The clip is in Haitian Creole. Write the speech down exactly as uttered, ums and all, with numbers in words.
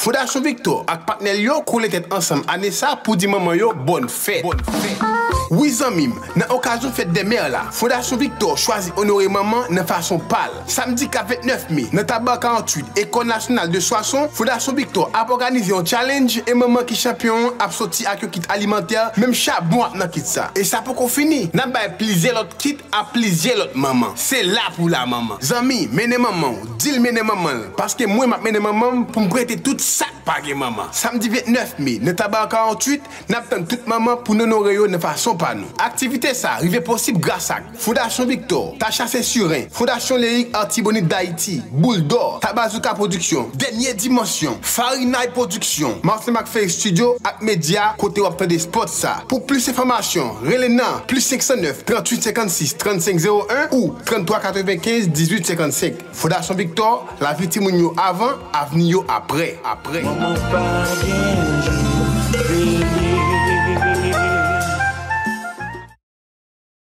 Fondasyon Victor ak patnè l yo kole tèt ansanm ane sa pou di manman yo bòn fèt. Wi zanmi m, nan okazyon fèt dè mè la, Fondasyon Victor chwazi onore manman nan fason pa l. Samdi k ap vennèf me, nan Tabar karanntuit, Ecole Nationale de Soissons, Fondasyon Victor ap òganize yon challenge e manman ki chanpyon an ap soti ak yon kit alimantè, menm chabon ap nan kit sa. E sa poko fini, n ap bay plizyè lòt kit a plizyè lòt manman. Se la pou la manman. Zanmi, mennen manman w, di l mennen manman l, paske mwen m ap mennen manman m pou m prete tout sa k pa gen manman. Samdi vennèf me, nan Tabar karanntuit, n ap tann tout manman pou n onore yo nan fason pa nou. Aktivite sa rive posib gras ak Fondasyon Victor, Tacha Sesuren, Fondasyon Lerik Artibonit Dayiti, Boul Dò, Tabazouka Pwodiksyon, Dènye Dimansyon, Farinay Pwodiksyon, Martin McFay Studio ak Medya kote w ap tande spòt sa. Pou plis enfòmasyon, rele nan plis senk san nèf, tranntuit senkannsis, trannsenk zewo en ou trannntwa katrevenkenz, dizuit senkannsenk. Fondasyon Victor, lavi timoun yo avan, avni yo aprè. Aprè. Manman pa gen jou.